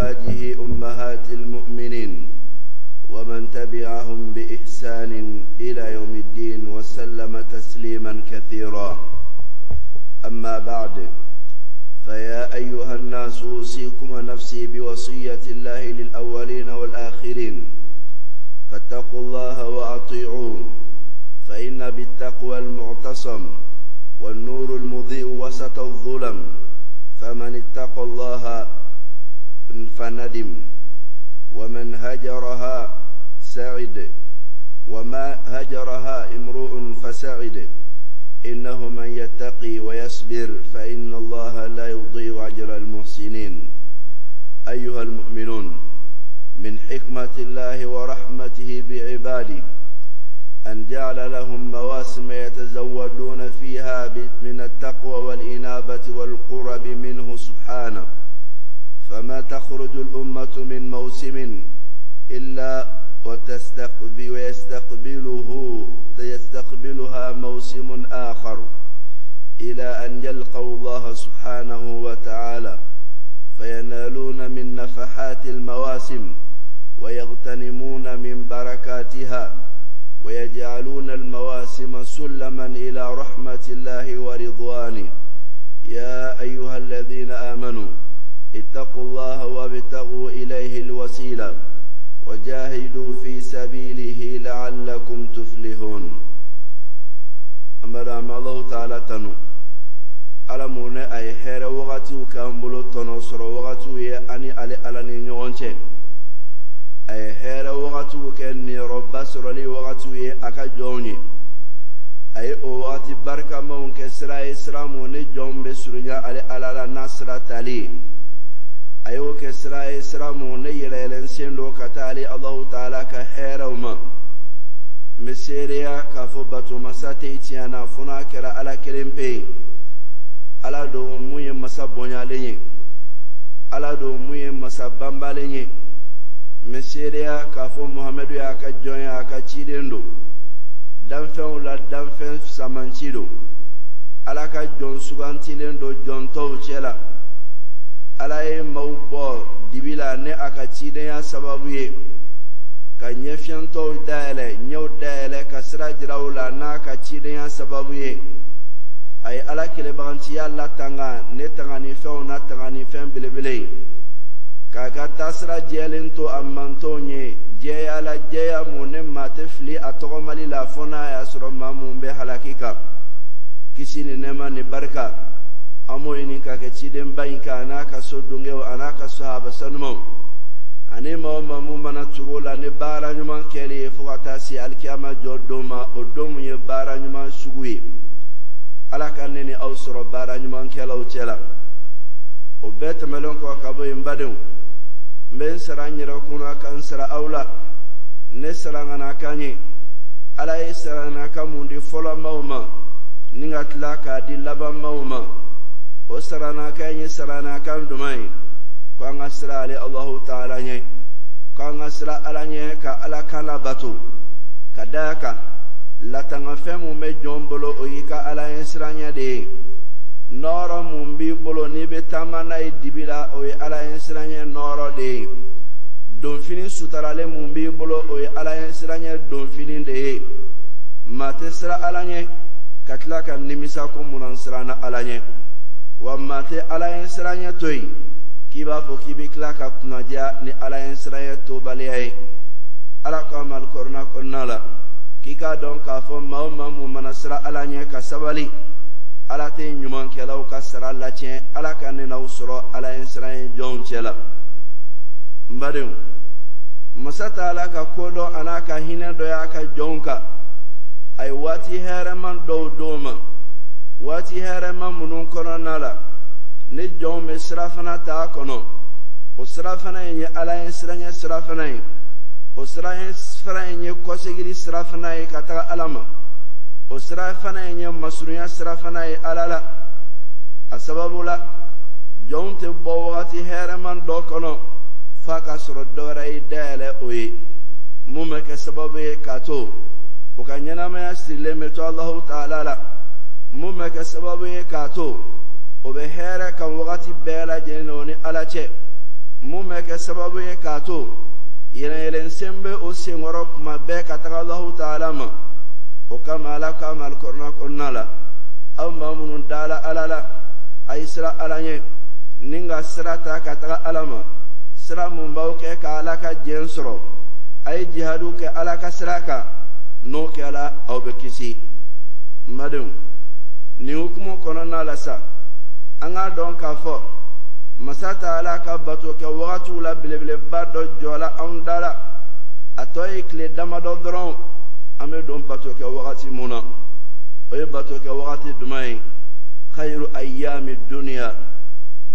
وأزواجه أمهات المؤمنين ومن تبعهم بإحسان إلى يوم الدين وسلم تسليما كثيرا. أما بعد، فيا أيها الناس، أوصيكم ونفسي بوصية الله للأولين والآخرين، فاتقوا الله وأطيعوه، فإن بالتقوى المعتصم والنور المضيء وسط الظلم، فمن اتقى الله فندم، ومن هجرها سعد، وما هجرها امرؤ فسعد. إنه من يتقي ويصبر فإن الله لا يضيع أجر المحسنين. أيها المؤمنون، من حكمة الله ورحمته بعباده أن جعل لهم مواسم يتزودون فيها من التقوى والإنابة والقرب منه سبحانه، فما تخرج الأمة من موسم إلا ويستقبله يستقبلها موسم آخر، إلى أن يلقوا الله سبحانه وتعالى، فينالون من نفحات المواسم ويغتنمون من بركاتها، ويجعلون المواسم سلما إلى رحمة الله ورضوانه. يا أيها الذين آمنوا، اتقوا الله وابتغوا إليه الوسيلة وجاهدوا في سبيله لعلكم تفلحون. An bɛ Alahu Taala tanu, Ala mun ne a ye hɛrɛ wagatiw k'an bolo, tɔnɔ sɔrɔ wagatiw ye ani ale Ala ni ɲɔgɔn cɛ. A ye hɛrɛ wagatiw kɛ niyɔrɔba sɔrɔli wagatiw ye a ka jɔnw ye. A ye o wagati barikamaw kɛ sira ye, sira mun ni jɔnw bɛ surunya ale Ala la n'a sira tali ye. A y'o kɛ sira ye, sira mun ne yɛlɛyɛlɛn sen don ka taa ale Alahu Taala ka hɛrɛw ma. N bɛ seereya k'a fɔ batomasa tɛ tiɲɛ na fo n'a kɛra Ala kelen pe ye. Ala don mun ye masa bonyalen ye, Ala don mun ye masa banbalen ye. N bɛ seereya k'a fɔ Muhamadu y'a ka jɔn ye, a ka ciden don, danfɛnw la danfɛn samanci don, Ala ka jɔn sugantilen don jɔn tɔw cɛ la. Ala ye maaw bɔ dibi la ni a ka cidenya sababu ye, ka ɲɛfiyɛntɔw dayɛlɛ, ɲɛw dayɛlɛ, ka sira jira u la n'a ka cidenya sababu ye. A ye Ala kelebaganciya latanga ne tanganifɛnw na tanganifɛn belebele ye, k'a ka taasira jɛlen to a mantɔnw ye, jɛya la, jɛya mun ne maa tɛ fili a tɔgɔmali la fo n'a y'a sɔrɔ maa mun bɛ halaki kan. Kisi ni nɛɛma ni barika, an b'o ɲini ka kɛ cidenba in kan, a n'a ka so dungew, a n'a ka sahaba sanumaw, ani maa o maa mun mana tugu o la ni baara ɲuman kɛli ye fo ka taa se alikiyama jɔ don ma, o don mun ye baara ɲuman sugu ye. Ala ka ne ni aw sɔrɔ baara ɲumankɛlaw cɛ la. O bɛɛ tɛmɛnen kɔ ka bɔ yen, badenw, n bɛ n sara n yɛrɛ kunna ka n sara aw la ne saranganakan ye. Ala ye saranganakan mun di fɔlɔmaw ma ni ka tila k'a di labanmaw ma, o saranakan ye saranakan duman ye? Ko an ka siran ale Alahu Taala ɲɛ, ko an ka siran Ala ɲɛ, ka Ala kan labato, ka d'a kan latangafɛn mun bɛ jɔn bolo, o y'i ka Ala ɲɛ siranɲɛ de ye. Nɔɔrɔ mun b'i bolo n'i bɛ taama n'a ye dibi la, o ye Ala ɲɛ siranɲɛ nɔɔrɔ de ye. Donfini sutaralen mun b'i bolo, o ye Ala ɲɛ siranɲɛ donfini de ye. Maa tɛ siran Ala ɲɛ ka tila ka nimisa ko munna n siranna Ala ɲɛ, wa maa tɛ Ala ɲɛ siranɲɛ to yen k'i b'a fɔ k'i bɛ tila ka kunnadiya ni Ala ɲɛ siranɲɛ tobaliya ye. Ala ko a ma alikɔrɔna kɔnɔna la k'i k'a dɔn k'a fɔ maa o maa mun mana siran Ala ɲɛ ka sabali, Ala tɛ ɲumankɛlaw ka sara latiɲɛ. Ala ka ne n'aw sɔrɔ Ala ɲɛ siranɲɛ jɔnw cɛ la. N badenw, masa Taala ka ko dɔn a n'a ka hinɛ dɔ y'a ka jɔnw kan, a ye waati hɛrɛman dɔw d'o ma, waati hɛrɛman minnu kɔnɔna la ni jɔnw bɛ sirafana t'a kɔnɔ. O sirafana in ye Ala ɲɛ siranɲɛ sirafana ye, o sirafana in ye kɔsegili sirafana ye ka taga Ala ma, o sirafana in ye masurunya sirafana ye Ala la. A sababu la, jɔnw tɛ bɔ wagati hɛrɛman dɔ kɔnɔ f'a ka sɔrɔ dɔ wɛrɛ ye dayɛlɛ o ye, mun bɛ kɛ sababu ye k'a to o ka ɲɛnamaya sirilen bɛ to Alahu Taala la, mun bɛ kɛ sababu ye k'a to o bɛ hɛrɛ kan wagati bɛɛ lajɛlen na o ni Ala cɛ. Mun bɛ kɛ sababu ye k'a to yɛlɛnyɛlɛnsen bɛ o senkɔrɔ kuma bɛɛ ka taga Alahu taala ma. O kama Ala k'a ma alikɔrɔna kɔnɔna la, aw maa minnu dala Ala la, a ye siran Ala ɲɛ ni ka sira ta ka taga Ala ma, sira mun b'aw kɛ ka Ala ka jɛn sɔrɔ. A ye jihadu kɛ Ala ka sira kan, n'o kɛra aw bɛ kisi. N badenw, nin hukumu kɔnɔna la sa, an k'a dɔn k'a fɔ masa taala ka bato kɛ wagatiw la belebeleba dɔ jɔla anw da la. A tɔ ye tile damadɔ dɔrɔn an bɛ don bato kɛ wagati mun na. O ye bato kɛ wagati jumɛn ye? Khayru ayyami duniya,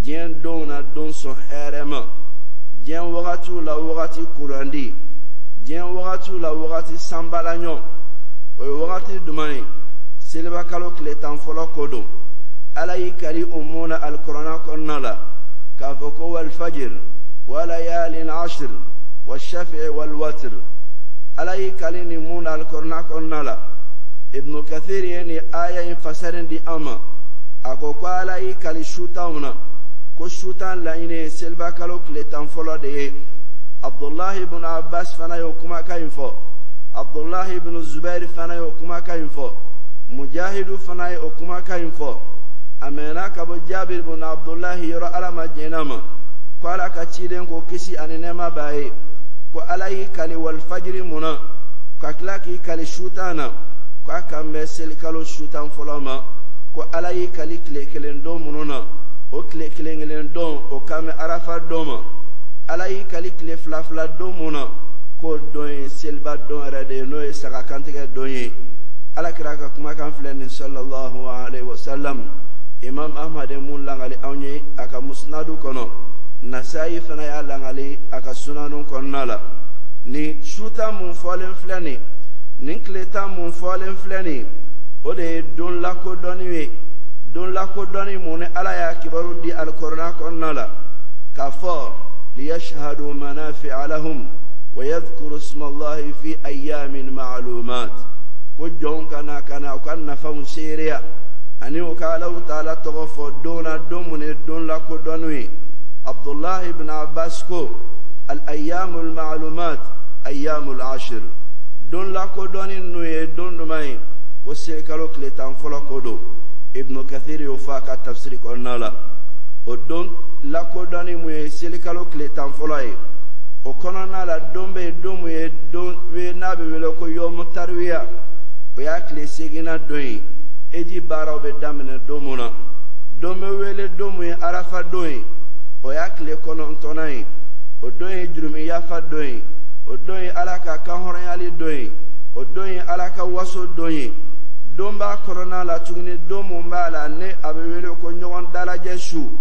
diɲɛ donw na don sɔn hɛrɛ ma, diɲɛ wagatiw la wagati kurandi, diɲɛ wagatiw la wagati sanbalaɲɔ. O ye wagati jumɛn ye? Selibakalo tile 10 fɔlɔ ko don. Ala y'i kali o mun na alikɔrɔna kɔnɔna la k'a fɔ ko walfajir walayalin ashir washafi'i walwatir. Ala y'i kali nin mun na alikɔrɔna kɔnɔna la, Ibnu Kathir ye nin aya in fasari di an ma. A ko ko Ala y'i kali su tanw na, ko su tan laɲini ye selibakalo tile 10 fɔlɔ de ye. Abdullahi ibn Abbas fana y'o kumakan in fɔ, Abdullahi ibn Zubair fana y'o kumakan in fɔ, Mujahidu fana ye o kumakan in fɔ. A mɛnna ka bɔ Jabir ibn Abdullahi yɔrɔ, Ala ma jɛn'a ma, ko Ala ka ciden ko kisi ani nɛɛma b'a ye, ko Ala y'i kali walfajiri mun na ka tila k'i kali su tan na, k'a kan bɛ selikalo su 10 fɔlɔ ma. Ko Ala y'i kali tile kelen don minnu na, o tile kelen kelen don o kan bɛ Arafa don ma. Ala y'i kali tile fila fila don mun na, k'o don ye seliba don yɛrɛ de ye, n'o ye saga kantigɛ don ye. Ala kira ka kumakan filɛ nin sallallahu alaihi wasallam. Imam Ahmad ye mun langali anw ye a ka musnadu kɔnɔ, Nasayi fana y'a langali a ka sunanu kɔnɔna la. Nin su tan mun fɔlen filɛ nin, nin tile 10 mun fɔlen filɛ nin, o de ye don lakodɔnni ye, don lakodɔnni mun ni Ala y'a kibaru di alikɔrɔna kɔnɔna la k'a fɔ liyashhadu manafi'a lahum wa yadhkuru ismallahi fi ayyamin ma'lumat, ko jɔnw ka na ka na u ka nafaw seereya ani u ka Alahu taala tɔgɔ fɔ don na, don mun ye don lakodɔnni ye. Abdullahi ibn Abbas ko al ayyamul ma'lumat ayyamul ashir, don lakodɔnni ninnu ye don jumɛn ye? Ko selikalo tile 10 fɔlɔ ko don. Ibn Kathir y'o fɔ a ka tafsiri kɔnɔna la. O don lakodɔnni mun ye selikalo tile 10 fɔlɔ ye, o kɔnɔna la don bɛ yen, don mun ye don ye n'a bɛ wele ko yɔmu tariwiya, o y'a tile seeginna don ye, eji baaraw bɛ daminɛ don mun na. Don bɛ wele don mun ye Arafa don ye, o y'a tile 9nan ye, o don ye jurumi yafa don ye, o don ye Ala ka kanhɔrɔnyali don ye, o don ye Ala ka waso don ye. Don b'a kɔnɔna la tuguni, don mun b'a la ne a bɛ wele ko ɲɔgɔn dalajɛ su,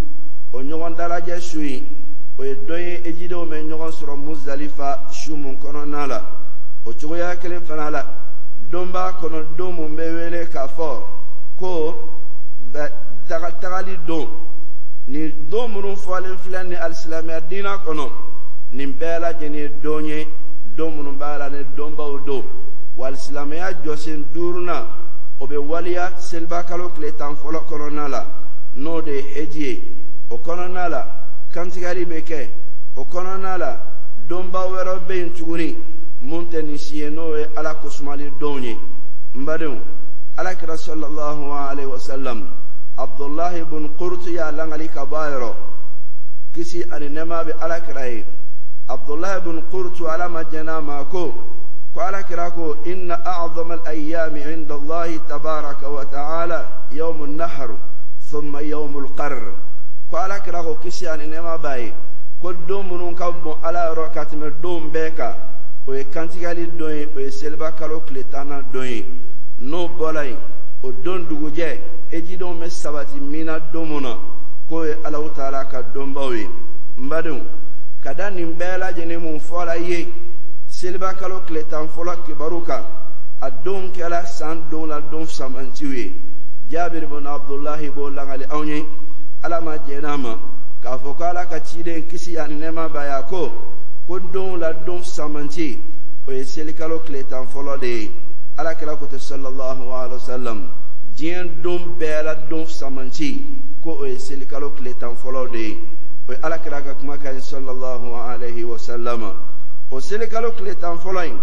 o ɲɔgɔn dalajɛ su in o ye don ye ejidenw bɛ ɲɔgɔn sɔrɔ Muzalifa su mun kɔnɔna la. O cogoya kelen fana la, don b'a kɔnɔ, don mun bɛ wele k'a fɔ ko tagali don. Nin don minnu fɔlen filɛ nin alisilamɛya diinɛ kɔnɔ, nin bɛɛ lajɛlen ye don ye, don minnu b'a la ni donbaw don. Wa alisilamɛya jɔsen duurunan o bɛ waleya selibakalo tile 10 fɔlɔ kɔnɔna la, n'o de ye heji ye. O kɔnɔna la kantigɛli bɛ kɛ. O kɔnɔna la donba wɛrɛ bɛ yen tuguni mun tɛ nin si ye, n'o ye Ala kosumali donw ye. N badenw, Ala kira sallallahu alaihi wasallam, Abdullahi ibn Qurtu y'a langali ka bɔ a yɔrɔ, kisi ani nɛɛma bɛ Ala kira ye. Abdullahi ibn Qurtu, Ala ma jɛn'a ma, ko ko Ala kira ko inna a'zama al-ayyami inda Allahi tabaraka wa ta'ala yawmun nahar thumma yawmul qarr. Ko Ala kira ko kisi ani nɛɛma b'a ye, ko don minnu ka bon Ala yɔrɔ ka tɛmɛ don bɛɛ kan, o ye kantigɛli don ye, o ye seliba kalo tile 10nan don ye. N'o bɔra yen, o don dugujɛ ejidenw bɛ sabati mina don mun na, k'o ye Alahu taala ka donbaw ye. N badenw, ka da nin bɛɛ lajɛlen mun fɔla ye seliba kalo tile 10 fɔlɔ kibaru kan, a don kɛra san don la don samantiw ye. Jabir ibn Abdullahi b'o langali anw ye, Ala ma jɛn'a ma, k'a fɔ ko Ala ka ciden kisi ani nɛɛma b'a ye, a ko ko don la don samanti o ye selikalo tile 10 fɔlɔ de ye. Ala kira ko ten sallallahu alaihi wasallam, diɲɛ don bɛɛ la don samanti ko o ye selikalo tile 10 fɔlɔ de ye. O ye Ala kira ka kumakan ye sallallahu alaihi wa sallam. O selikalo tile 10 fɔlɔ in,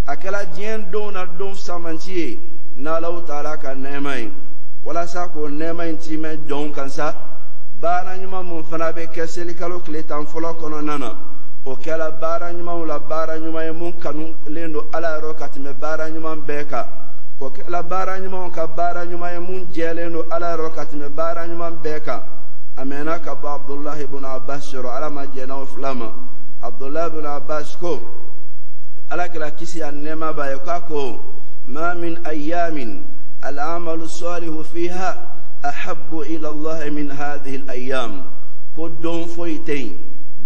a kɛla diɲɛ donw na don fisamanci ye n'Alahu taala ka nɛɛma ye. Walasa k'o nɛɛma in timɛ jɔnw kan sa, baara ɲuman mun fana bɛ kɛ selikalo tile 10 fɔlɔ kɔnɔna na, o kɛla baara ɲumanw la baara ɲuman ye mun kanulen don Ala yɔrɔ ka tɛmɛ baara ɲuman bɛɛ kan. O kɛla baara ɲumanw ka baara ɲuman ye mun jɛlen don Ala yɔrɔ ka tɛmɛ baara ɲuman bɛɛ kan. A mɛnna ka bɔ Abdulahi ibn Abbas yɔrɔ, Ala ma jɛnna o fila ma. Abdulahi ibn Abbas ko Ala kira kisi ani nɛɛma b'a ye k'a ko ma min ayyamin al'amalu salihu fiha ahabbu ila Allah min hadhihi al-ayyam. Ko don foyi tɛ yen,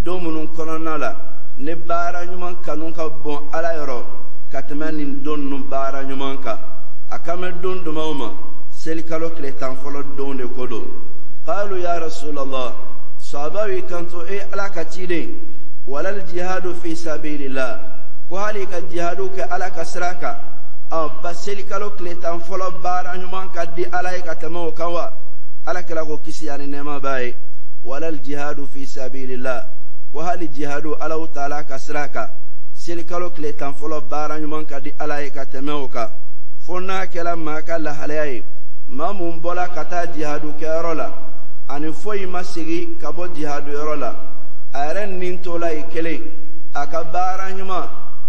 don minnu kɔnɔna la ne baara ɲuman kanu ka bon Ala yɔrɔ ka tɛmɛ nin don ninnu baara ɲuman kan. A kan bɛ don jumɛnw ma? Selikalo tile 10 fɔlɔ don de ko don. Qalu ya Rasulallah, sahabaw y'i kanto, e Ala ka ciden, walal jihadu fi sabilillah, ko hali ka jihadu kɛ Ala ka sira kan, ba selikalo tile 10 fɔlɔ baara ɲuman ka di Ala ye ka tɛmɛ o kan wa? Ala kira ko kisi ani nɛɛma b'a ye, walal jihadu fi sabilillah, ko hali jihadu Alahu taala ka sira kan, selikalo tile 10 fɔlɔ baara ɲuman ka di Ala ye ka tɛmɛ o kan. Fo n'a kɛra maa ka lahalaya ye, maa mun bɔla ka taa jihadu kɛyɔrɔ la ani foyi ma segin ka bɔ jihadu yɔrɔ la, a yɛrɛ nin tola yen kelen, a ka baara ɲuman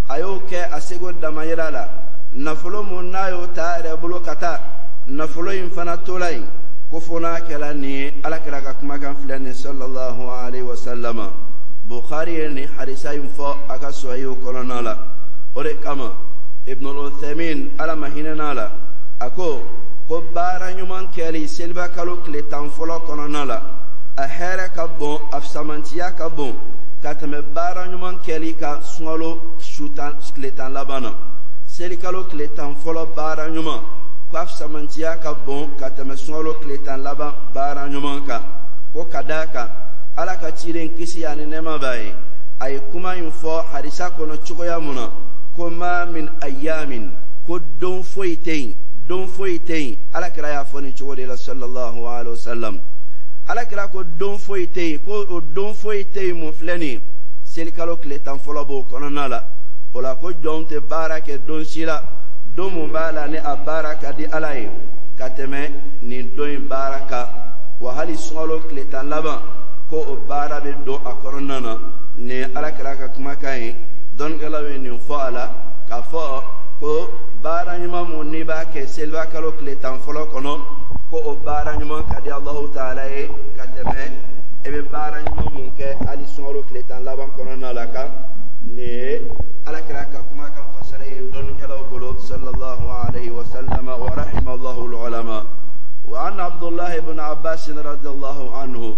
a y'o kɛ a seko damayira la, nafolo mun n'a y'o ta a yɛrɛ bolo ka taa, nafolo in fana tola yen, ko fo n'a kɛra nin ye. Ala kira ka kumakan filɛ nin sallallahu alaihi wa sallam. Bukhari ye nin hadisa in fɔ a ka sahihu kɔnɔna la. O de kama Ibn Uthaymin, Ala ma hinɛ n'a la, a ko ko baara ɲuman kɛli seliba kalo tile 10 fɔlɔ kɔnɔna la, a hɛrɛ ka bon, a fisamantiya ka bon ka tɛmɛ baara ɲuman kɛli kan sunkalo su tan tile 10 laban na. Selikalo tile 10 fɔlɔ baara ɲuman, ko a fisamantiya ka bon ka tɛmɛ sunkalo tile 10 laban baara ɲuman kan. Ko ka d'a kan Ala ka ciden kisi ani nɛɛma b'a ye, a ye kuma in fɔ hadisa kɔnɔ cogoya mun na, ko ma min ayyamin, ko don foyi tɛ yen, don foyi tɛ yen. Ala kira y'a fɔ nin cogo de la sallallahu alaihi wa sallam. Ala kira ko don foyi tɛ yen, ko o don foyi tɛ yen mun filɛ nin ye, selikalo tile 10 fɔlɔ b'o kɔnɔna la. O la ko jɔn tɛ baara kɛ don si la, don mun b'a la ni a baara ka di Ala ye ka tɛmɛ nin don in baara kan. Wa hali sunkalo tile 10 laban, ko o baara bɛ don a kɔnɔna na. Nin ye Ala kira ka kumakan ye. Dɔnnikɛlaw ye nin fɔ a la k'a fɔ ko baara ɲuman mun n'i b'a kɛ seliba kalo tile 10 fɔlɔ kɔnɔ, ko o baara ɲuman ka di Alahu taala ye ka tɛmɛ e bɛ baara ɲuman mun kɛ hali sunkalo tile 10 laban kɔnɔna la kan. Nin ye Ala kira ka kumakan fasara ye dɔnnikɛlaw bolo sallallahu alaihi wa sallam. Wa rahimallahu al-ulama. Wa an Abdullah ibn Abbas radiyallahu anhu,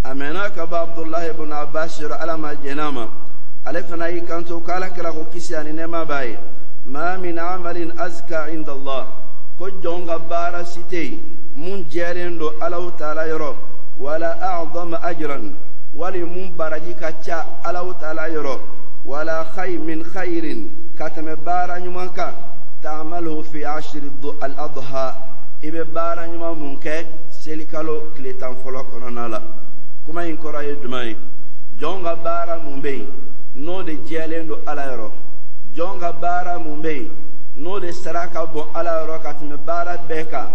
a mɛnna ka bɔ Abdullah ibn Abbas yɔrɔ, Ala ma jɛn'a ma, ale fana y'i kanto k'Ala kira ko kisi ani nɛɛma b'a ye, ma min amalin azka inda Allah, ko jɔn ka baara si tɛ yen mun jɛlen don Alahu taala yɔrɔ, wala a'zama ajran, wali mun baraji ka ca Alahu taala yɔrɔ, wala khay min khayrin, ka tɛmɛ baara ɲuman kan, ta'amaluhu fi ashri al-adha, i bɛ baara ɲuman mun kɛ selikalo tile 10 fɔlɔ kɔnɔna la. Kuma in kɔrɔ ye jumɛn ye? Jɔn ka baara mun bɛ yen n'o de jɛlen don Ala yɔrɔ, jɔn ka baara mun bɛ yen n'o de sara ka bon Ala yɔrɔ ka tɛmɛ baara bɛɛ kan,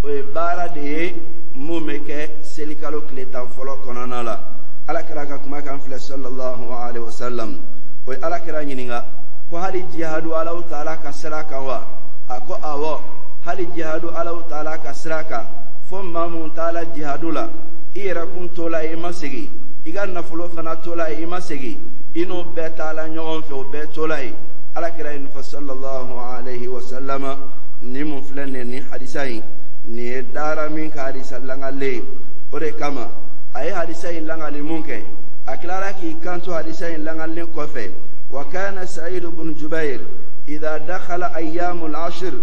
o ye baara de ye mun bɛ kɛ selikalo tile 10 fɔlɔ kɔnɔna la. Ala kira ka kumakan filɛ sallallahu alaihi wa sallam. O ye Ala kira ɲininka ko hali jihadu Alahu taala ka sira kan wa? A ko awɔ, hali jihadu Alahu taala ka sira kan. Fo maa mun taala jihadu la, i yɛrɛ kun t'o la i ma segin, i ka nafolo fana t'o la i ma segin, i n'o bɛɛ taala ɲɔgɔn fɛ, o bɛɛ t'o la yen. Ala kira ye nin fɔ sallallahu alaihi wa sallam. Nin mun filɛ nin ye, nin hadisa in, nin ye Darimi ka hadisa langalen ye. O de kama a ye hadisa in langali mun kɛ, a tilara k'i kanto hadisa in langalen kɔfɛ, wa kana Sa'id ibn Jubair idha dakhala ayyamul ashr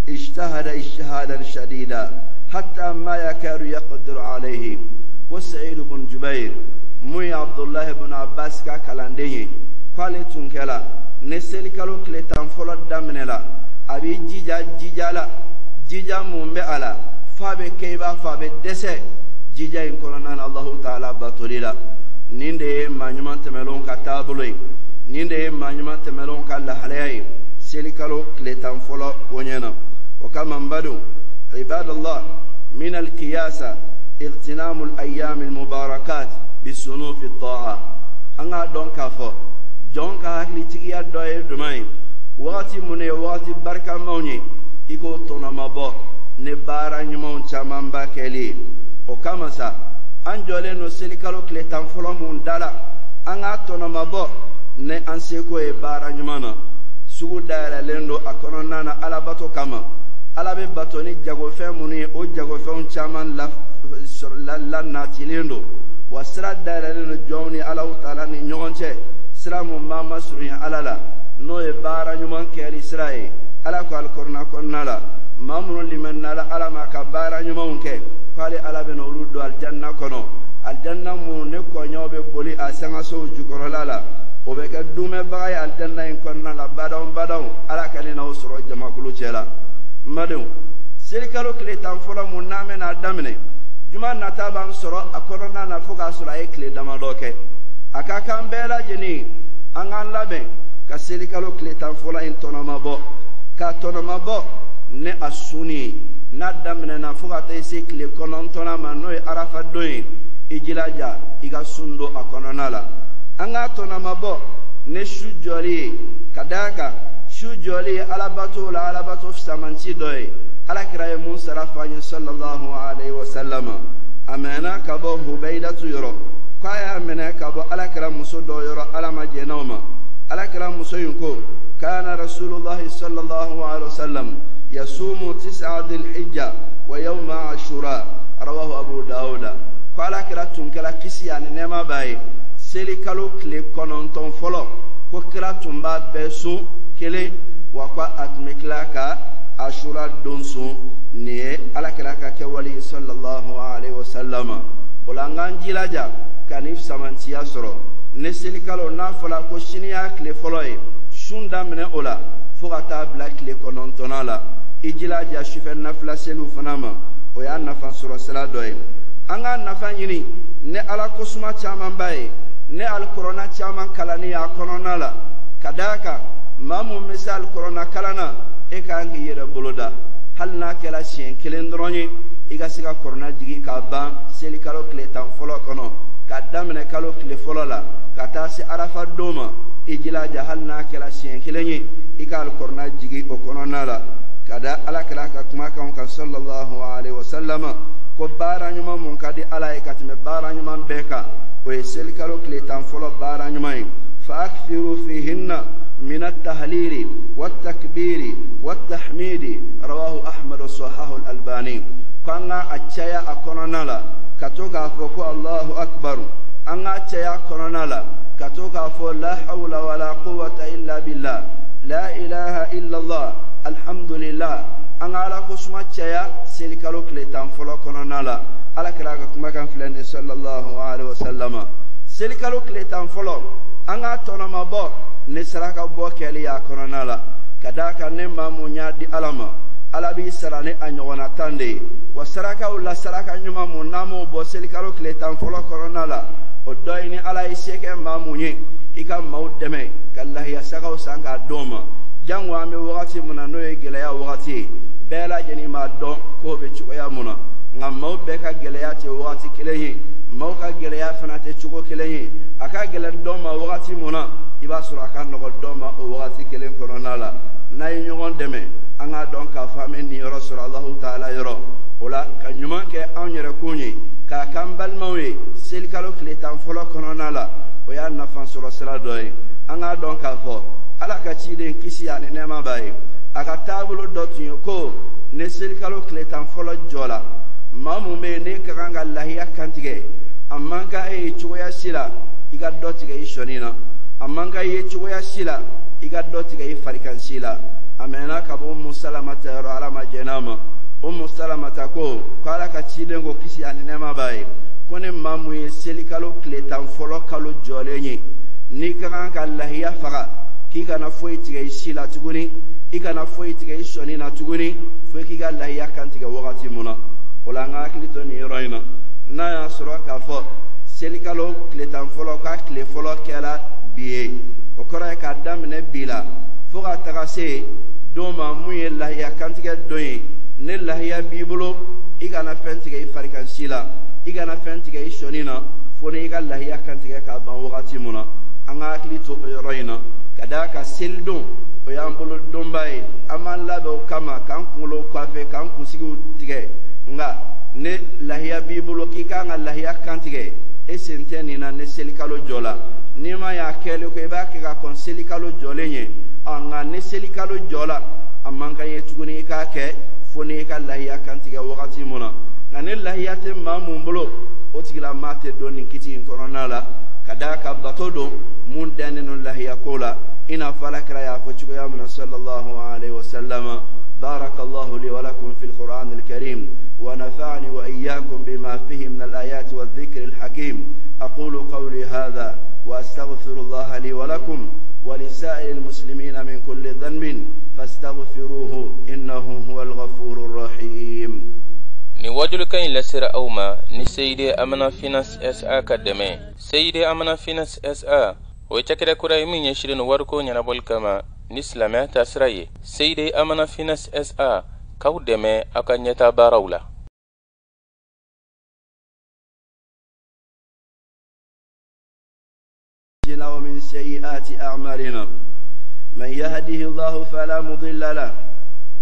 ijtahada ijtihadan shadida hatta ma yakadu yaqdiru alayhi. Ko Sa'id ibn Jubair mun ye Abdullah ibn Abbas ka kalanden ye, k'ale tun kɛla ni selikalo tile 10 fɔlɔ daminɛ la, a b'i jija jija la, jija mun bɛ a la f'a bɛ kɛ i b'a fɔ a bɛ dɛsɛ jija in kɔnɔna na Alahu taala batoli la. Nin de ye maa ɲuman tɛmɛnlenw ka taabolo ye, nin de ye maa ɲuman tɛmɛnlenw ka lahalaya ye selikalo tile 10 fɔlɔ koɲɛ na. O kama n badenw, ibadallah, min alkiyasa igtinamu alayami almubarakat bisunufi ta'a. An k'a dɔn k'a fɔ jɔn ka hakilitigiya dɔ ye jumɛn ye? Wagati minnu ye wagati barikamaw ye, i k'o tɔnɔmabɔ ni baara ɲumanw camanba kɛli ye. O kama sa, an jɔlen don selikalo tile 10 fɔlɔ mun da la, an k'a tɔnɔmabɔ ni an seko ye baara ɲuman na. Sugu dayɛlɛlen don a kɔnɔna na alabato kama. Ala bɛ bato ni jagofɛn minnu ye, o jagofɛnw caman lanatilen don. Wa sira dayɛlɛlen don jɔnw ni Alahu taala ni ɲɔgɔn cɛ, sira mun b'an masurunya Ala la, n'o ye baara ɲuman kɛli sira ye. Ala ko alikɔrɔna kɔnɔna la, maa minnu limaniya Ala ma ka baara ɲumanw kɛ, k'ale Ala bɛna olu don alijanna kɔnɔ, alijanna minnu ne kɔɲɔw bɛ boli a sangasow jukɔrɔla la. O bɛ kɛ dumɛbaga ye alijanna in kɔnɔna la badaw badaw. Ala ka ne n'aw sɔrɔ jamakulu cɛ la. N badenw, selikalo tile 10 fɔlɔ mun n'an bɛna a daminɛ juma nata b'an sɔrɔ a kɔnɔna na, fo k'a sɔrɔ a ye tile damadɔ kɛ. A ka kan bɛɛ lajɛlen an k'an labɛn ka selikalo tile 10 fɔlɔ in tɔnɔmabɔ, k'a tɔnɔmabɔ ni a sunni ye. N'a daminɛna fo ka taa se tile 9nan ma, n'o ye arafa don ye, i jilaja i ka sun don a kɔnɔna la. An k'a tɔnɔmabɔ ni su jɔli ye, ka d'a kan su jɔli ye alabato la alabato fisamanci dɔ ye. Ala kira ye mun sara fɔ an ye sallallahu alayhi wa sallam? A mɛnna ka bɔ Hubaydatu yɔrɔ k'a y'a minɛ ka bɔ ala kira muso dɔ yɔrɔ, Ala ma jɛnna o ma. Ala kira muso in ko: kana rasulullahi sallallahu alayhi wa sallam yasumu tis'a dhil hijja wa yawma ashura, rawahu Abu Dawuda. Ko ala kira tun kɛra, kisi ani nɛɛma b'a ye, seli kalo tile 9 fɔlɔ, ko kira tun b'a bɛɛ sun kelen, wa ko a tun bɛ tila ka ashura don sun. Nin ye ala kira ka kɛwale sallallahu alayhi wa sallam. O la, an k'an jilaja ka nin fisamantiya sɔrɔ. Ni selikalo n'a fɔra ko sini y'a tile fɔlɔ ye, sun daminɛ o la fo ka taa bila tile 9nan la. I jilaja sufɛ nafila seliw fana ma, o y'a nafa sɔrɔ sira dɔ ye. An k'a nafa ɲini ni ala kosuma camanba ye, ni alikɔrɔna caman kalanni y'a kɔnɔna la, ka d'a kan maa mun bɛ se alikɔrɔna kalan na, e ka kan k'i yɛrɛ bolo da, hali n'a kɛra siɲɛ kelen dɔrɔn ye, i ka se ka kɔrɔna jigin k'a ban selikalo tile 10 fɔlɔ kɔnɔ, k'a daminɛ kalo tile fɔlɔ la ka taa se arafa don ma. I jilaja, hali n'a kɛra siɲɛ kelen ye, i ka alikɔrɔna jigin o kɔnɔna la, ka da ala kira ka kumakanw kan sallallahu alaihi wa sallam, ko baara ɲuman mun ka di Ala ye ka tɛmɛ baara ɲuman bɛɛ kan, o ye selikalo tile 10 fɔlɔ baara ɲuman ye. Fa akthiru fihinna min at-tahlili wat-takbiri wat-tahmidi, rawahu Ahmad wa sahahu al-Albani. Ko an ka a caya a kɔnɔna la ka to k'a fɔ ko Allahu akbar, an k'a caya a kɔnɔna la ka to k'a fɔ la hawla wala quwwata illa billah, la ilaha illallah, alhamdulillah. An ka ala ko suma caya selikalo tile 10 fɔlɔ kɔnɔna la. Ala kira ka kumakan filɛ nin sallallahu alaihi wa sallam. Selikalo tile 10 fɔlɔ, an k'a tɔnɔmabɔ ni saraka bɔ kɛli y'a kɔnɔna la, ka d'a kan ne maa mun y'a di Ala ma, Ala b'i sara ni a ɲɔgɔnna 10 de ye. Wa sarakaw la, saraka ɲuman mun n'an m'o bɔ selikalo tile 10 fɔlɔ kɔnɔna la, o dɔ ye ni Ala ye se kɛ maa mun ye, i ka maaw dɛmɛ ka lahiya sagaw san k'a d'o ma. Jango an bɛ wagati mun na, n'o ye gɛlɛya wagati ye, bɛɛ lajɛlen b'a dɔn k'o bɛ cogoya mun na. Nka maaw bɛɛ ka gɛlɛya tɛ wagati kelen ye, maaw ka gɛlɛya fana tɛ cogo kelen ye. A ka gɛlɛn dɔ ma wagati mun na, i b'a sɔrɔ a ka nɔgɔn dɔ ma o wagati kelen kɔnɔna la. N'a ye ɲɔgɔn dɛmɛ, an k'a dɔn k'a fɔ an bɛ nin yɔrɔ sɔrɔ Alahu taala yɔrɔ. O la, ka ɲuman kɛ anw yɛrɛ kun ye, k'a k'an balimaw ye selikalo tile 10 fɔlɔ kɔnɔna la, o y'a nafa sɔrɔ sira dɔ ye. An k'a dɔn k'a fɔ Ala ka ciden, kisi ani nɛɛma b'a ye, a ka taabolo dɔ tun ye ko ni selikalo tile 10 fɔlɔ jɔ la, maa mun bɛ yen n'e ka kan ka lahiya kantigɛ, a man kan e ye cogoya si la i ka dɔ tigɛ i sɔnni na, a man kan i ye cogoya si la i ka dɔ tigɛ i farikan si la. A mɛnna ka bɔ Umu Salamata yɔrɔ, Ala ma jɛn'a ma. Umu Salamata ko ko Ala ka ciden ko, kisi ani nɛɛma b'a ye, ko ni maa mun ye selikalo tile 10 fɔlɔ kalo jɔlen ye, n'i ka kan ka lahiya faga, k'i kana foyi tigɛ i si la tuguni, i kana foyi tigɛ i sɔnni na tuguni, fo k'i ka lahiya kan tigɛ wagati mun na. O la, an ka hakili to nin yɔrɔ in na. N'a y'a sɔrɔ k'a fɔ Selikalo tile 10 fɔlɔ ka tile fɔlɔ kɛla bi ye, o kɔrɔ ye k'a daminɛ bi la fo ka taga se don ma mun ye lahiya kantigɛ don ye. Ne lahiya b'i bolo, i kana fɛn tigɛ i farikan si la, i kana fɛn tigɛ i sɔnni na, fo ni i ka lahiya kantigɛ k'a ban wagati mun na. An ka hakili to o yɔrɔ in na, ka d'a kan selidon o y'an bolo donba ye. An b'an labɛn o kama k'an kunkolo coiffer, k'an kunsigiw tigɛ. Nka ne lahiya b'i bolo k'i kan ka lahiya kantigɛ, e sen tɛ nin na. Ne selikalo jɔ la, n'i ma y'a kɛlen ko i b'a kɛ ka kɔn selikalo jɔlen ye. Nka ne selikalo jɔ la, a man kan ye tuguni i k'a kɛ fo n'i ka lahiya kantigɛ wagati mun na. Nka ne lahiya tɛ maa mun bolo, o tigilamaa tɛ don nin kiti in kɔnɔna la, ka d'a kan bato don mun dannen don lahiya ko la, i n'a fɔ ala kira y'a fɔ cogoya min na, sallallahu alaihi wa sallam. بارك الله لي ولكم في القرآن الكريم، ونفعني وإياكم بما فيه من الآيات والذكر الحكيم. أقول قولي هذا وأستغفر الله لي ولكم ولسائر المسلمين من كل ذنب، فاستغفروه إنه هو الغفور الرحيم. Ni wajulikan in lasera aw ma ni Seyide Amana Finance SA ka dɛmɛ. Seyide Amana Finance SA, o ye cakɛda kura ye min ɲɛsilen don wariko ɲɛnabɔli kama ni silamɛya taasira ye. Seyide Amana Finance SA k'aw dɛmɛ aw ka ɲɛta baaraw la. ومن سيئات أعمالنا، من يهده الله فلا مضل له،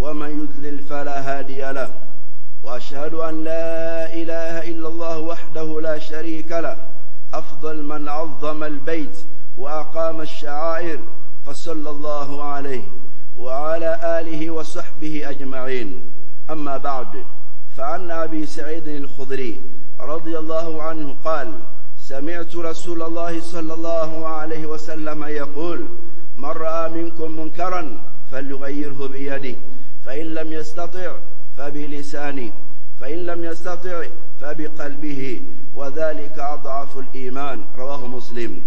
ومن يضلل فلا هادي له، وأشهد أن لا إله إلا الله وحده لا شريك له، أفضل من عظم البيت وأقام الشعائر، فصلى الله عليه وعلى آله وصحبه أجمعين. أما بعد، فعن أبي سعيد الخدري رضي الله عنه قال: سمعت رسول الله صلى الله عليه وسلم يقول: من رأى منكم منكرا فليغيره بيده، فإن لم يستطع فبلسانه، فإن لم يستطع فبقلبه، وذلك أضعف الإيمان. رواه مسلم.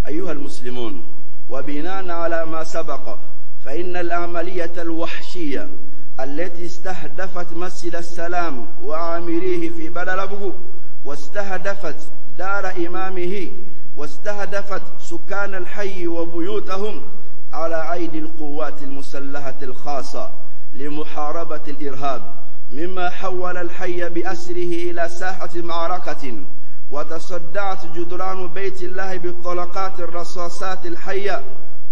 أيها المسلمون، وبناء على ما سبق، فإن العملية الوحشية التي استهدفت مسجد السلام وعامريه في بلالبغو، واستهدفت دار إمامه، واستهدفت سكان الحي وبيوتهم على أيدي القوات المسلحة الخاصة لمحاربة الإرهاب، مما حول الحي بأسره إلى ساحة معركة، وتصدعت جدران بيت الله بالطلقات الرصاصات الحية،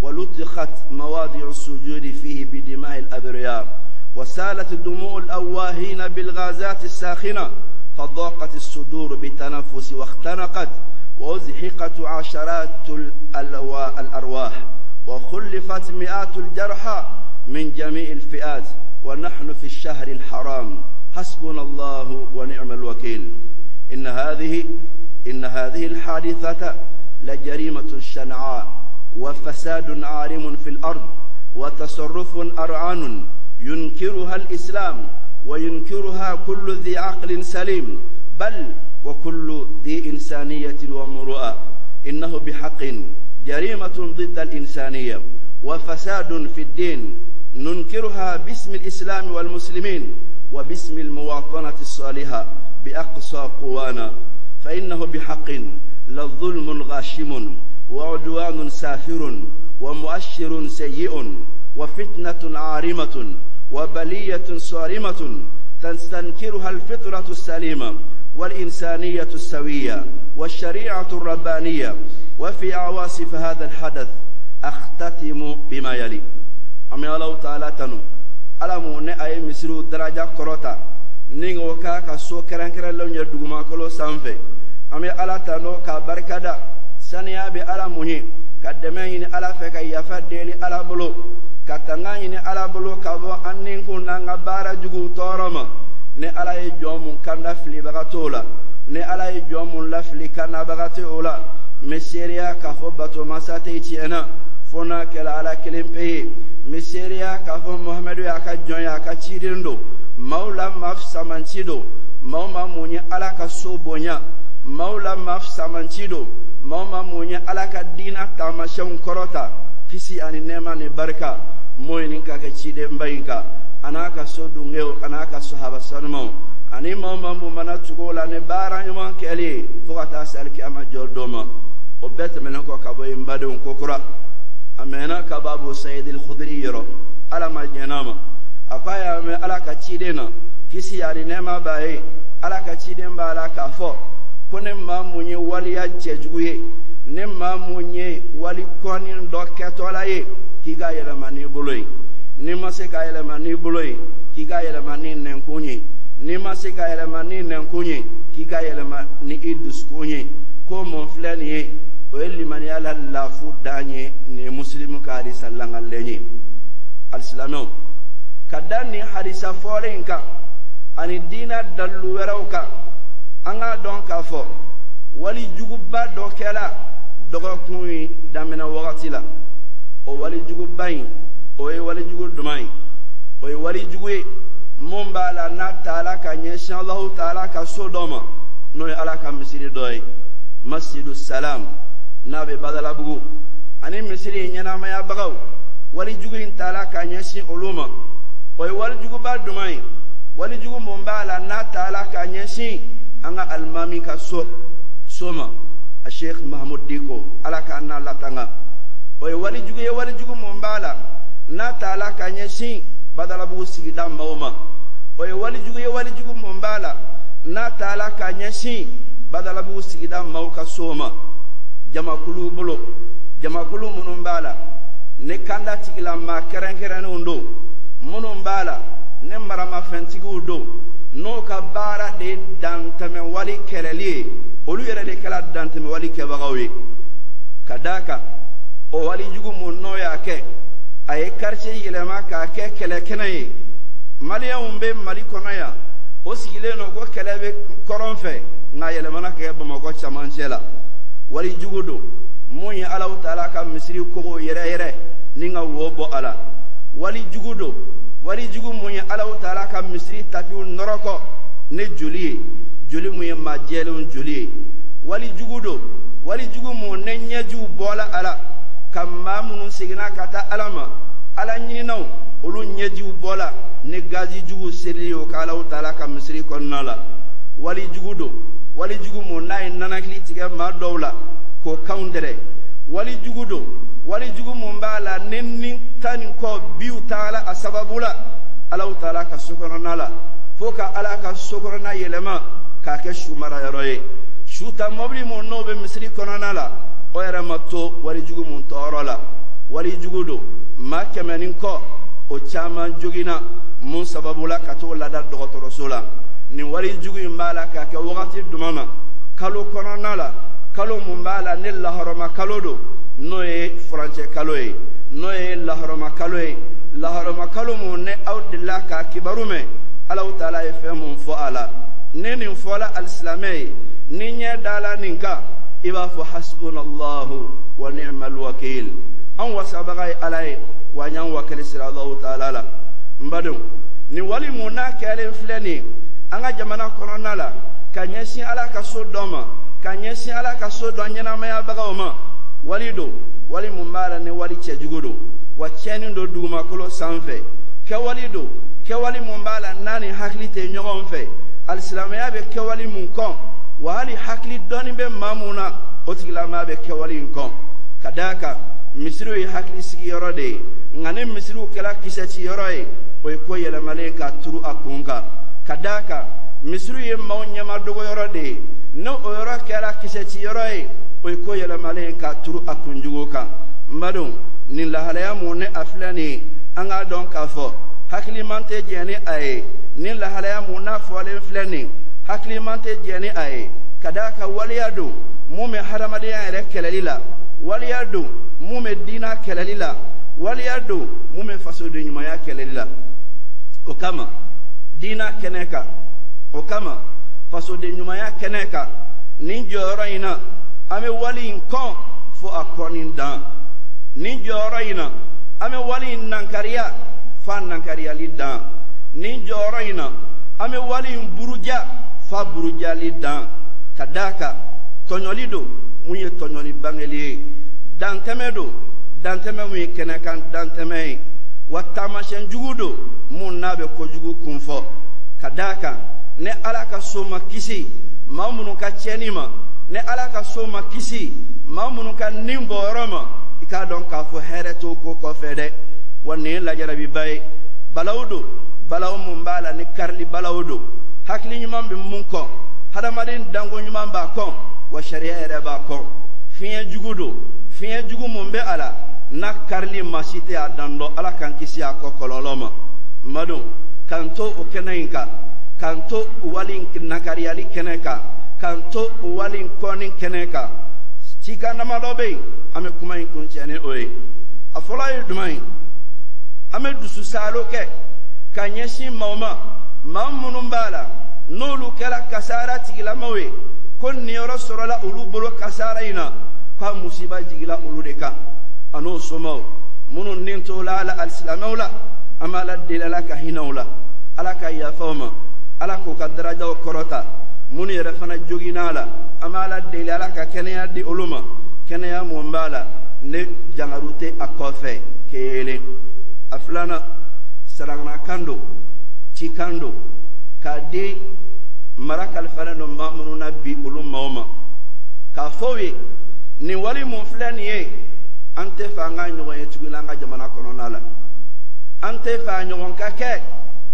ولطخت مواضع السجود فيه بدماء الأبرياء، وسالت دموع الأواهين بالغازات الساخنة، فضاقت الصدور بالتنفس واختنقت، وأزحقت عشرات الأرواح، وخلفت مئات الجرحى من جميع الفئات، ونحن في الشهر الحرام. حسبنا الله ونعم الوكيل. إن هذه الحادثة لجريمة شنعاء، وفساد عارم في الأرض، وتصرف أرعن ينكرها الإسلام، وينكرها كل ذي عقل سليم، بل وكل ذي إنسانية ومروءة. إنه بحق جريمة ضد الإنسانية وفساد في الدين، ننكرها باسم الإسلام والمسلمين وباسم المواطنة الصالحة بأقصى قوانا، فإنه بحق لظلم غاشم، وعدوان سافر، ومؤشر سيء، وفتنة عارمة، وبلية صارمة تستنكرها الفطرة السليمة والإنسانية السوية والشريعة الربانية. وفي عواصف هذا الحدث أختتم بما يلي. An bɛ Alahu Taala tanu, Ala mun ne a ye misiriw daraja kɔrɔta ni o k'a ka so kɛrɛnkɛrɛnlenw ye dugumakolo sanfɛ. An bɛ Ala tanu k'a barikada. Saniya bɛ Ala mun ye, ka dɛmɛ ɲini Ala fɛ, ka yafa deli Ala bolo, ka tanga ɲini Ala bolo ka bɔ an ninkun n'an ka baara juguw tɔɔrɔ ma. Ni Ala ye jɔn mun kanda, filibaga t'o la. Ni Ala ye jɔn mun lafili, kandabaga tɛ o la. N bɛ seereya k'a fɔ bato masa tɛ tiɲɛ na fo n'a kɛra Ala kelen pe ye. N bɛ seereya k'a fɔ Muhamadu y'a ka jɔn ye, a ka ciden don, maaw la maa fisamanci don, maa o maa mun ye Ala ka so bonya, maaw la maa fisamanci don, maa o maa mun ye Ala ka diina taamasiyɛnw kɔrɔta. Kisi ani nɛɛma ni barika m'o ɲini ka kɛ cidenba in kan, a n'a ka so dungew, a n'a ka sahaba sanumaw, a Ani maa o maa mun mana tugu o la ni baara ɲuman kɛli ye fo ka taa se alikiyama jɔ don ma. O bɛɛ tɛmɛnen kɔ ka bɔ yen, n badenw, ko kura a mɛnna ka bɔ Abu Sayid al-Khudri yɔrɔ, Ala ma jɛn'a ma, a ko a y'a mɛn Ala ka ciden na, kisi ani nɛɛma b'a ye, Ala ka ciden b'a la k'a fɔ ko ni maa mun ye waleya cɛjugu ye, ni maa mun ye wali kɔni dɔ kɛtɔla ye, k'i k'a yɛlɛma n'i bolo ye. N'i ma se k'a yɛlɛma n'i bolo ye, k'i k'a yɛlɛma ni nɛnkun ye. N'i ma se k'a yɛlɛma ni nɛnkun ye, k'i k'a yɛlɛma ni i dusukun ye. Ko mun filɛ nin ye, o ye limaniya la lafu dan ye. Nin ye Musilimu ka hadisa langalen ye. Alisilamɛw, ka da nin hadisa fɔlen in kan ani diinɛ dalilu wɛrɛw kan, an k'a dɔn k'a fɔ wali juguba dɔ kɛla dɔgɔkun in daminɛ wagati la. O wali juguba in, o ye wali jugu jumɛn ye? O ye wali jugu ye mun b'a la n'a taala ka ɲɛsin Alahu taala ka so dɔ ma, n'o ye Ala ka misiri dɔ ye, Masidu Salam, n'a bɛ Badalabugu, ani misiri in ɲɛnamayabagaw. Wali jugu in taala ka ɲɛsin olu ma. O ye wali juguba jumɛn ye? Wali jugu mun b'a la n'a taala ka ɲɛsin an ka alimami ka so ma, a Sheikh Mahamud Diko, Ala k'an n'a latanga. O ye wali jugu ye, wali jugu mun b'a la n'a taala ka ɲɛsin Badalabugu sigida maaw ma. O ye wali jugu ye, wali jugu mun b'a la n'a taala ka ɲɛsin Badalabugu sigida maaw ka so ma, jamakulu bolo, jamakulu minnu b'a la ni kanda tigilamaa kɛrɛnkɛrɛnnenw don, minnu b'a la ni maramafɛntigiw don, n'o ka baara de ye dantɛmɛwale kɛlɛli ye. Olu yɛrɛ de kɛra dantɛmɛwale kɛbagaw ye. Ka d'a kan o walijugu mun n'o y'a kɛ, a ye quartier yɛlɛma k'a kɛ kɛlɛkɛnɛ ye. Maliyɛnw bɛ Mali kɔnɔ yan, o sigilen don ko kɛlɛ bɛ kɔrɔn fɛ, nka yɛlɛmana kɛ Bamakɔ camancɛ la. Walijugu don mun ye Alahu taala ka misiri kogo yɛrɛ yɛrɛ ni ka wo bɔ a la. Walijugu don, walijugu mun ye Alahu taala ka misiri tapiw nɔrɔkɔ ni joli ye, joli mun ye maa jɛlenw joli ye. Walijugu don, walijugu mun ne ɲɛjiw bɔla a la ka maa minnu seginna ka taa Ala ma, Ala ɲininaw, olu ɲɛjiw bɔla ni gazi jugu serili ye o ka Alahu taala ka misiri kɔnɔna la. Walijugu don, walijugu mun n'a ye nanakili tigɛ maa dɔw la k'o kanw dɛrɛ. Walijugu don, walijugu mun b'a la ni tan ni kɔ biw taala a sababu la Alahu taala ka so kɔnɔna la, fo ka Ala ka so kɔnɔna yɛlɛma k'a kɛ su marayɔrɔ ye. Su ta mɔbili mun n'o bɛ misiri kɔnɔna la, o yɛrɛ ma to walijugu mun tɔɔrɔ la. Walijugu don, maa 100 ni kɔ, o caman joginna mun sababu la ka t'o lada dɔgɔtɔrɔso la. Nin walijugu in b'a la k'a kɛ wagati jumɛn na? Kalo kɔnɔna la, kalo mun b'a la ne lahɔrɔma kalo don, n'o ye furancɛ kalo ye, n'o ye lahɔrɔma kalo ye, lahɔrɔma kalo mun ne aw delila k'a kibaru mɛn, Alahu taala ye fɛn mun fɔ a la. Ni nin fɔla alisilamɛ ye, ni ɲɛ dala nin kan, i b'a fɔ hasbunallahu wa ni'mal wakil, an wasabaga ye Ala ye, wa an y'an wakili sira Alahu taala la. N badenw, nin wali mun n'a kɛlen filɛ nin ye an ka jamana kɔnɔna la ka ɲɛsin Ala ka so dɔ ma, ka ɲɛsin Ala ka so dɔ ɲɛnamayabagaw ma, wali don, wali mun b'a la ni wali cɛjugu don, wa tiɲɛni don dugumakolo sanfɛ. Kɛwali don, kɛwali mun b'a la n'a ni hakili tɛ ɲɔgɔn fɛ. Alisilamɛya bɛ kɛwali mun kɔn, wa hali hakili dɔɔni bɛ maa mun na, o tigilamaa bɛ kɛwali in kɔn. Ka d'a kan misiriw ye hakili sigiyɔrɔ de ye, nka ni misiriw kɛra kisɛciyɔrɔ ye, o ye ko yɛlɛmalen ka turu a kun kan. Ka d'a kan misiriw ye maaw ɲɛmadogoyɔrɔ de ye, ni o yɔrɔ kɛra kisɛciyɔrɔ ye, o ye ko yɛlɛmalen ka turu a kunjugu kan. N badenw, nin lahalaya mun ni a filɛ nin ye, an k'a dɔn k'a fɔ hakiliman tɛ jɛn ni a ye. Nin lahalaya mun n'a fɔlen filɛ nin, hakiliman tɛ jɛn ni a ye. Ka d'a kan waleya don mun bɛ hadamadenya yɛrɛ kɛlɛli la, waleya don mun bɛ diina kɛlɛli la, waleya don mun bɛ fasoden ɲumanya kɛlɛli la. O kama diina kɛnɛ kan, o kama fasoden ɲumanya kɛnɛ kan, nin jɔyɔrɔ in na, an bɛ wali in kɔn fo a kɔnni dan. Nin jɔyɔrɔ in na, an bɛ wali in nankariya f'a nankariyali dan. Nin jɔyɔrɔ in na, an bɛ wali in buruja f'a burujali dan. Ka d'a kan tɔɲɔli don mun ye tɔɲɔli bangeli ye, dantɛmɛ don, dantɛmɛ mun ye kɛnɛkan dantɛmɛ ye, wa taamasiyɛn jugu don mun n'a bɛ kojugu kunfɔ. Ka d'a kan Ni Ala ka so ma kisi maa minnu ka tiɲɛni ma, ni Ala ka so ma kisi maa minnu ka nin bɔyɔrɔ ma, i k'a dɔn k'a fɔ hɛrɛ t'o ko kɔfɛ dɛ. Wa nin ye lajarabiba ye, balawu don, balawu mun b'a la ni karili balawu don. Hakili ɲuman bɛ mun kɔn, hadamaden danko ɲuman b'a kɔn, wa sariya yɛrɛ b'a kɔn. Fiɲɛ jugu don, fiɲɛ jugu mun bɛ a la n'a karili maa si tɛ a dan dɔn. Ala k'an kisi a kɔ kɔlɔlɔ ma. N badenw, k'an to o kɛnɛ in kan, k'an to wali nakariyali kɛnɛ kan, k'an to wali kɔnni kɛnɛ kan, cikan damadɔ bɛ yen, an bɛ kuma in kuncɛ ni o ye. A fɔlɔ ye jumɛn ye? An bɛ dususaalo kɛ ka ɲɛsin maaw ma, maa minnu b'a la n'olu kɛra kasaara tigilamaw ye, ko niyɔrɔ sɔrɔla olu bolo kasaara in na, k'a musiba jigila olu de kan, an'o somaw minnu ni tola a la alisilamɛw la. An b'Ala deli, Ala ka hinɛ u la, Ala ka yafa u ma, Ala k'u ka darajaw kɔrɔta. Minnu yɛrɛ fana joginna a la, an b'Ala deli, Ala ka kɛnɛya di olu ma, kɛnɛya mun b'a la ne jangaru tɛ a kɔfɛ. Kelen. A filanan, saraganakan don, cikan don k'a di mara kalifalen don maa minnu na bi, olu maaw ma, k'a fɔ u ye nin wali mun filɛ nin ye, an tɛ fɛ an ka ɲɔgɔn ye tuguni an ka jamana kɔnɔna la, an tɛ fɛ a ɲɔgɔn ka kɛ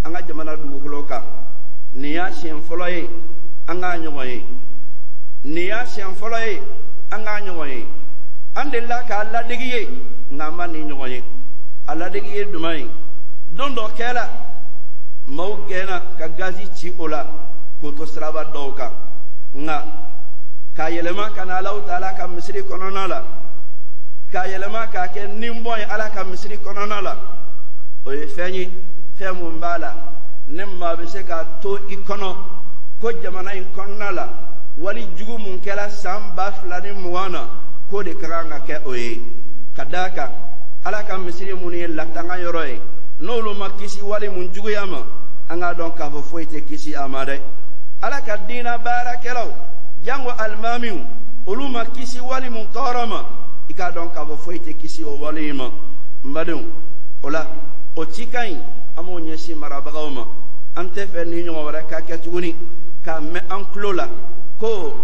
an ka jamana dugukolo kan. Nin y'a siɲɛ fɔlɔ ye an k'a ɲɔgɔn ye, nin y'a siɲɛ fɔlɔ ye an k'a ɲɔgɔn ye. An delila k'a ladegi ye, nka an ma nin ɲɔgɔn ye. A ladegi ye jumɛn ye? Don dɔ kɛla, maaw gɛnna ka gazi ci o la k'o to siraba dɔw kan. Nka k'a yɛlɛma ka na Alahu taala ka misiri kɔnɔna la, k'a yɛlɛma k'a kɛ ninbɔn ye Ala ka misiri kɔnɔna la, o ye fɛn ye, fɛn mun b'a la ne maa bɛ se k'a to i kɔnɔ ko jamana in kɔnɔna la, wali jugu mun kɛra san 2020 na, k'o de ka kan ka kɛ o ye. Ka d'a kan Ala ka misiri minnu ye latanga yɔrɔ ye, n'olu ma kisi wali mun juguya ma, an k'a dɔn k'a fɔ foyi tɛ kisi a ma dɛ. Ala ka diinɛ baarakɛlaw, jango alimamiw, olu ma kisi wali mun tɔɔrɔ ma, i k'a dɔn k'a fɔ foyi tɛ kisi o wali in ma. N badenw, o la o cikan in, an b'o ɲɛsin marabagaw ma. An tɛ fɛ ni ɲɔgɔn wɛrɛ ka kɛ tuguni k'a mɛn an tulo la ko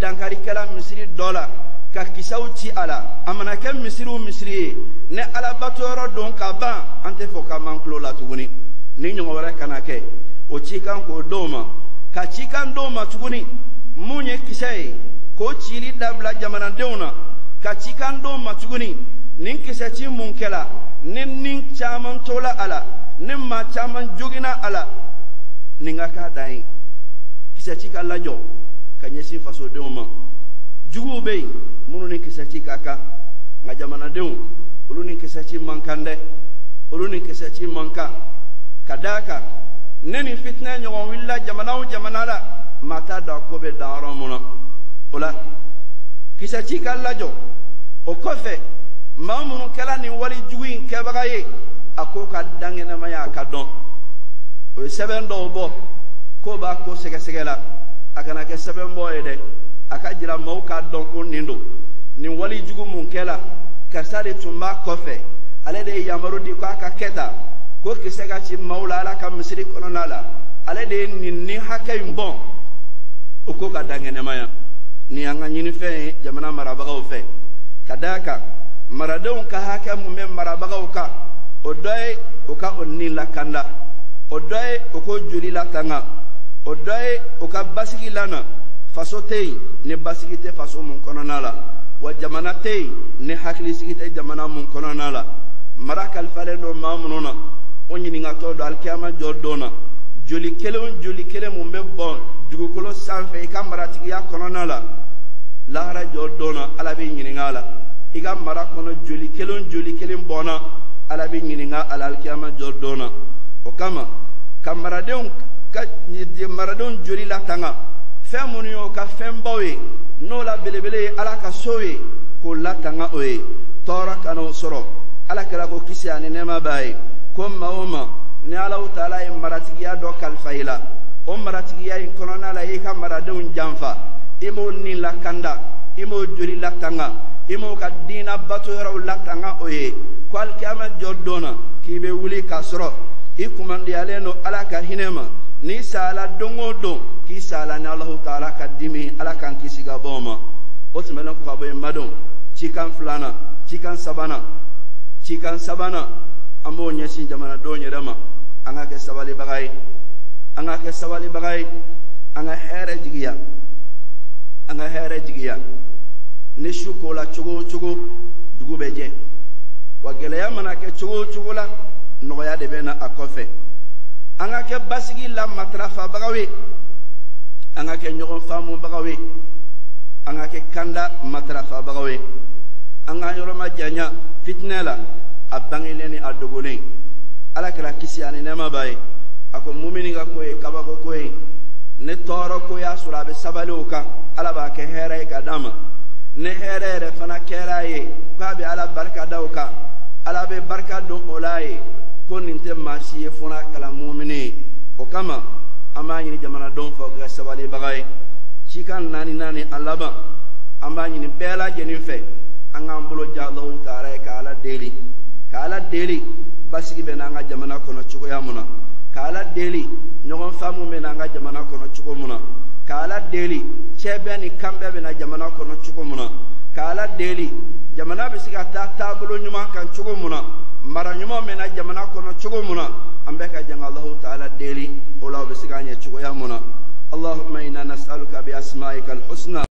dankari kɛla misiri dɔ la ka kisaw ci a la. A mana kɛ misiri o misiri ye, ni alabato yɔrɔ don ka ban, an tɛ fɛ k'a mɛn an tulo la tuguni. Ni ɲɔgɔn wɛrɛ kana kɛ. O cikan k'o d'o ma, ka cikan d'o ma tuguni mun ye kisɛ ye, k'o cili dabila jamanadenw na, ka cikan d'o ma tuguni nin kisɛ ci mun kɛla ni caman tola a la, ni maa caman joginna a la, nin ka k'a dan ye. Kisɛ ci ka lajɔ ka ɲɛsin fasodenw ma. Juguw bɛ yen minnu ni kisɛ ci ka kan, nka jamanadenw, olu ni kisɛ ci man kan dɛ, olu ni kisɛ ci man kan. Ka d'a kan ne ni fitinɛ ɲɔgɔn wulila jamana o jamana la, maa t'a dɔn a ko bɛ dan yɔrɔ mun na. O la kisɛ ci ka lajɔ. O kɔfɛ, maa minnu kɛla nin wali jugu in kɛbaga ye, a ko ka dankɛnɛmaya, a ka dɔn. O ye sɛbɛn dɔw bɔ k'o b'a ko sɛgɛsɛgɛ la. A kana kɛ sɛbɛn bɔ ye dɛ, a ka jira maaw k'a dɔn ko nin don, nin wali jugu mun kɛla, karisa de tun b'a kɔfɛ, ale de ye yamaru di k'a ka kɛ tan, ko kisɛ ka ci maaw la Ala ka misiri kɔnɔna la, ale de ye nin ni hakɛ in bɔn. O ko ka dankɛnɛmaya. Nin y'an ka ɲinifɛn ye jamana marabagaw fɛ. Ka d'a kan maradenw ka hakɛ mun bɛ marabagaw kan, o dɔ ye o ka o ni lakanda, o dɔ ye o k'o joli latanga, o dɔ ye o ka basigi lana. Faso tɛ yen ni basigi tɛ faso mun kɔnɔna la, wa jamana tɛ yen ni hakilisigi tɛ jamana mun kɔnɔna la. Mara kalifalen don maa minnu na, o ɲininkatɔ don alikiyama jɔ don na. Joli kelen o joli kelen mun bɛ bɔn dugukolo sanfɛ i ka maratigiya kɔnɔna la, lahara jɔ don na, Ala bɛ ɲininka a la. I ka mara kɔnɔ joli kelen o joli kelen bɔnna, Ala bɛ ɲininka a la alikiyama jɔ don na. O kama ka maradenw ka maradenw joli latanga, fɛn minnu y'o ka fɛnbaw ye, n'o la belebele ye Ala ka so ye, k'o latanga, o ye tɔɔrɔ kana o sɔrɔ. Ala kira ko, kisi ani nɛɛma b'a ye, ko maa o maa ni Alahu taala ye maratigiya dɔ kalifa i la, o maratigiya in kɔnɔna la, i ka maradenw janfa, i m'o ni lakanda, i m'o joli latanga, i m'o ka diina bato yɔrɔw latanga, o ye ko alikiyama jɔ don na, k'i bɛ wuli k'a sɔrɔ i kumandiyalen don Ala ka hinɛ ma. N'i sala don o don, k'i sala ni Alahu taala ka dimi, Ala k'an kisi ka bɔ o ma. O tɛmɛnen kɔ ka bɔ yen, n badenw, cikan filanan, cikan sabanan, cikan sabanan, an b'o ɲɛsin jamanadenw yɛrɛ ma. An ka kɛ sabalibaga ye, an ka kɛ sabalibaga ye, an ka hɛrɛ jigiya, an ka hɛrɛ jigiya. Ni su kola cogo o cogo, dugu bɛ jɛ. Wa gɛlɛya mana kɛ cogo o cogo la, nɔgɔya de bɛ na a kɔfɛ. An ka kɛ basigi la matarafabagaw ye, an ka kɛ ɲɔgɔn faamubagaw ye, an ka kɛ kanda matarafabagaw ye. An k'an yɔrɔ majanya fitinɛ la, a bangelen ni a dogolen. Ala kira kisi ani nɛɛma b'a ye, a ko mumini ka ko ye kabako ko ye. Ni tɔɔrɔ ko y'a sɔrɔ, a bɛ sabali o kan, Ala b'a kɛ hɛrɛ ye ka d'a ma. Ni hɛrɛ yɛrɛ fana kɛra a ye, k'a bɛ Ala barika da o kan, Ala bɛ barika don o la ye. Ko nin tɛ maa si ye fo n'a kɛra mumini ye. O kama, an b'a ɲini jamanadenw fɛ, u ka sabalibaga ye. Cikan naani a laban, an b'a ɲini bɛɛ lajɛlen fɛ, an k'an bolo ja Alahu taala ye, ka Ala deli, ka Ala deli basigi bɛ n'an ka jamana kɔnɔ cogoya mun na, ka Ala deli ɲɔgɔn faamu bɛ n'an ka jamana kɔnɔ cogo mun na, ka Ala deli cɛbɛn ni kanbɛn bɛ na jamana kɔnɔ cogo mun na, ka Ala deli jamana bɛ se ka taa taabolo ɲuman kan cogo mun na, mara ɲuman bɛ na jamana kɔnɔ cogo mun na. An bɛɛ ka jan ka Alahu taala deli o la, o bɛ se k'a ɲɛ cogoya mun na. اللهم إنا نسألك بأسمائك الحسنى.